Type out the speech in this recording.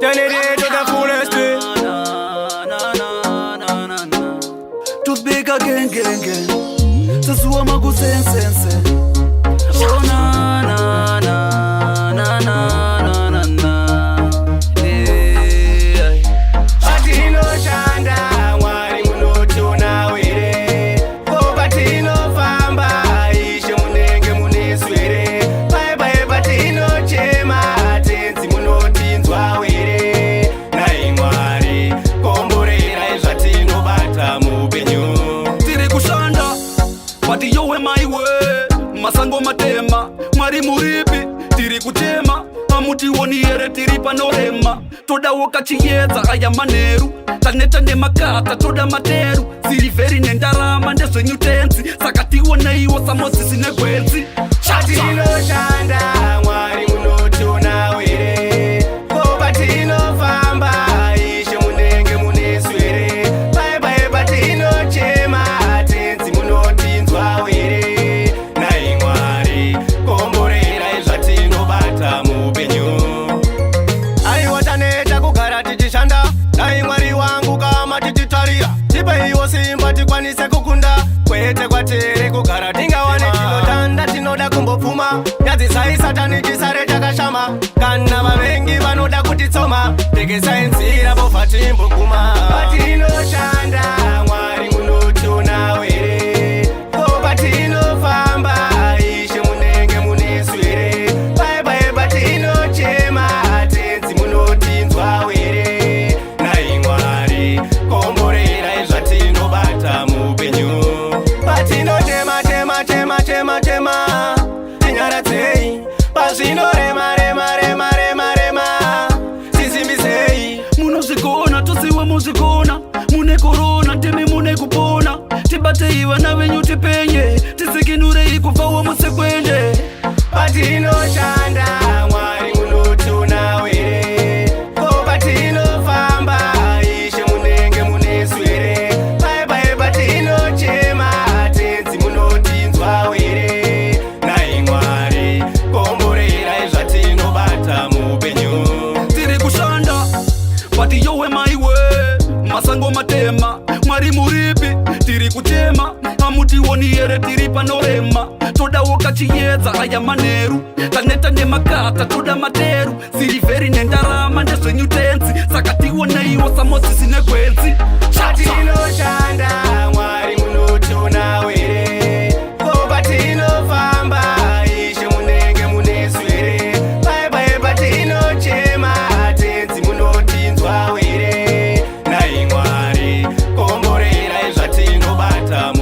Turn it to the fullest way. Tubika gang gang gang. Sasuwa makusensense. Oh na na na na na na na. Yeah. Patinoshanda Mwari munotiona here? Ko patinofamba, Ishe, munenge munesu here? Pai pai patinochema, Tenzi, munotinzwa here? Nai Mwari, komborerai zvatinobata muupenyu. Tiri kushanda pati yowe maiwe, masango matema. Mwari muripi? Tiri kuchema, hamutioni here? Tiri panorema, todawo kachiedza. Aya manheru, taneta nemakata, toda materu. Sirivheri nendarama ndezvenyu Tenzi, saka tioneiwo saMozisi negwenzi. Patinoshanda, Mwari munotiona here? Ko patinofamba, Ishe, munenge munesu here? Pai pai patinochema, Tenzi, munotinzwa here? Nai Mwari, komborerai zvatinobata muupenyu. Aiwa, taneta kugara tichishanda. Dai Mwari wangu kama tichitarira, tipeiwo simba tikwanise kukunda, kwete kwatiri kugara tingawane tinotanda. Tinoda kumbopfuma, nyadzisai Satani, tisare takashama. Kana vavengi vanoda kutitsoma, tekesai nzira bova timboguma. Patinoshanda, Mwari munotiona here? Ko patinofamba, Ishe, munenge munesu here? Pai pai patinochema, Tenzi, munotinzwa here? Nai Mwari, komborerai zvatinobata muupenyu. Patinochema chema chema chema chema, tinyaradzei. Pazvinorema rema rema rema rema, tisimbisei. Munozvigona, tosiwe muzvigona. Mune korona, timi mune kupona. Tibatei vana venyu tipenye, tisikinurei kubvawo musekwende. Patinoshanda, Mwari munotiona here? Ko patinofamba, Ishe, munenge munesu here? Pai pai patinochema, Tenzi, munotinzwa here? Nai Mwari, komborerai zvatinobata muupenyu. Tiri kushanda pati yowe maiwe, masango matema. Mwari muripi? Tiri kuchema, hamutioni here? Tiri panorema, todawo kachiedza. Aya manheru, taneta nemakata, toda materu. Sirivheri nendarama ndezvenyu Tenzi, saka tioneiwo saMozisi negwenzi. Patinoshanda, Mwari munotiona here? Ko patinofamba, Ishe, munenge munesu here? Pai pai patinochema, Tenzi, munotinzwa here? Nai Mwari, komborerai zvatinobata.